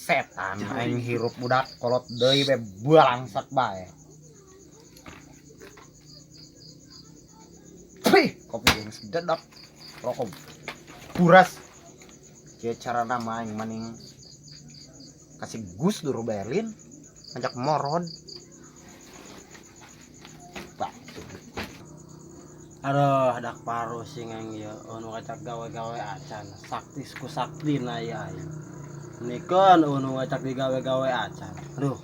Setan aing hirup budak kolot deui be balangsak bae. Pih, kopi yang sedap. Rokok buras. Kieu carana mah aing maning kasih Gus Dur Berlin ngajak morod. Bah, Aduh, dak paru sing aing ieu anu kacak gawe-gawe acan. Sakti ku sakti na ieu aing. Nikeun anu kacak digawe-gawe acan. Aduh.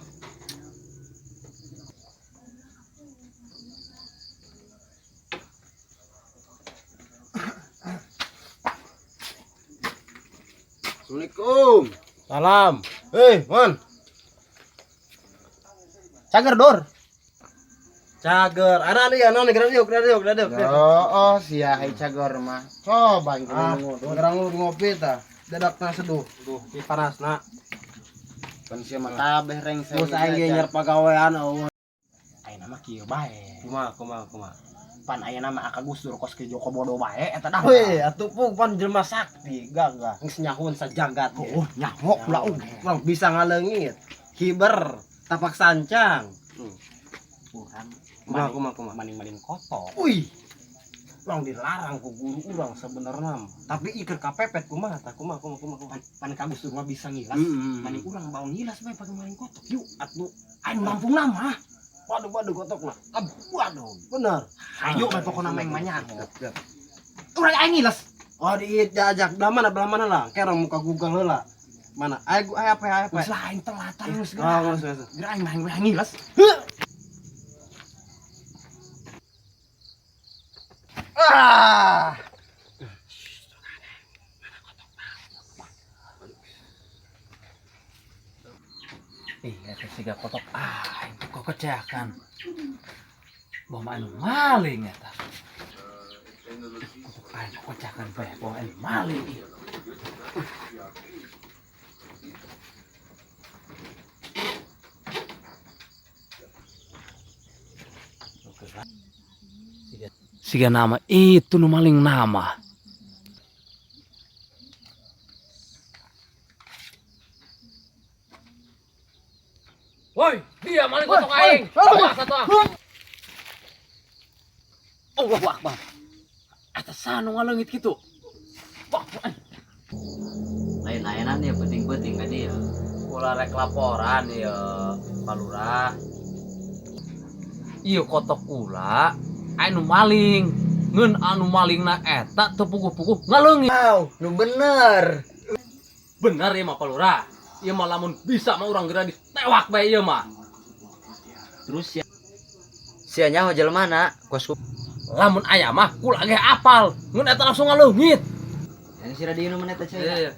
Assalamualaikum. Salam. Hei, Man. Cager Dor. Cager. Ana nih, ana nih, gerak yuk, gerak yuk, gerak yuk. Oh, sia hai cager mah. Coba aing Ah, kudu gerang lu ngopi tah. Dadak na seduh. Duh, di panas na. Pan sia mah kabeh rengse. Terus aing ge nyer pagawean eueuh. Ayeuna mah kieu bae. Kumaha, kumaha, kumaha. Pan ayeuna mah aka Gus Dur kos ke Joko Bodo bae eta dah. Weh, atuh pung pan jelema sakti, gagah. Geus nyahun sajagat. Oh, nyaho kula oge. Urang bisa ngaleungit. Hiber, tapak sancang. Urang Kumaha, kumaha, kumaha. maning-maning kotok. Wih. Urang dilarang ku guru urang sebenarnya. Tapi iker kapepet kumaha tah, kumaha, kumaha, kumaha, kumaha. Pan ka Gus Dur mah bisa ngilas. Hmm. Maning urang bau ngilas bae pake maling kotok. Yuk, atuh Aing Lampung nama. Waduh, waduh, kotok lah. Waduh. Bener. Hayu bae pokona mah aing mah nyaho. Urang aing ngilas. Oh, di diajak belah mana, belah mana lah. Kayak orang muka Google heula. Mana? Ayo, ayo apa, ayo apa? Geus lah aing telatan geus Oh, geus, geus. Geura aing mah aing ngilas. Ah. Ih, eta siga kotok ah, itu kokeceakan. Bawa anu maling eta. Kotok aing kokeceakan bae, bawa anu maling. Ih. Siga nama itu nu maling nama. Woi, dia maling kotok aing. Awas atuh. ah. Allahu Akbar. Atasan nu ngaleungit kitu. Wah, Lain layanan ya penting-penting kan dia. Kula rek laporan ya, Pak Lurah. Ieu kotok kula anu maling. Ngeun anu malingna eta teu puguh-puguh ngaleungit. Wow, nu bener. Bener ieu mah Pak Lurah. Ieu mah lamun bisa mah urang geura ditewak bae ieu mah. Terus ya sia nyaho jelema na kos Lamun aya mah kula ge apal. Ngeun eta langsung ngaleungit. yang sira di mana eta cai. Iya.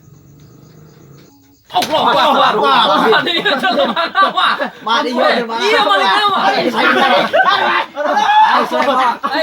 Allah Akbar. Wah, ieu jelema mah. Mari Iya maling mah. Ayo, saya.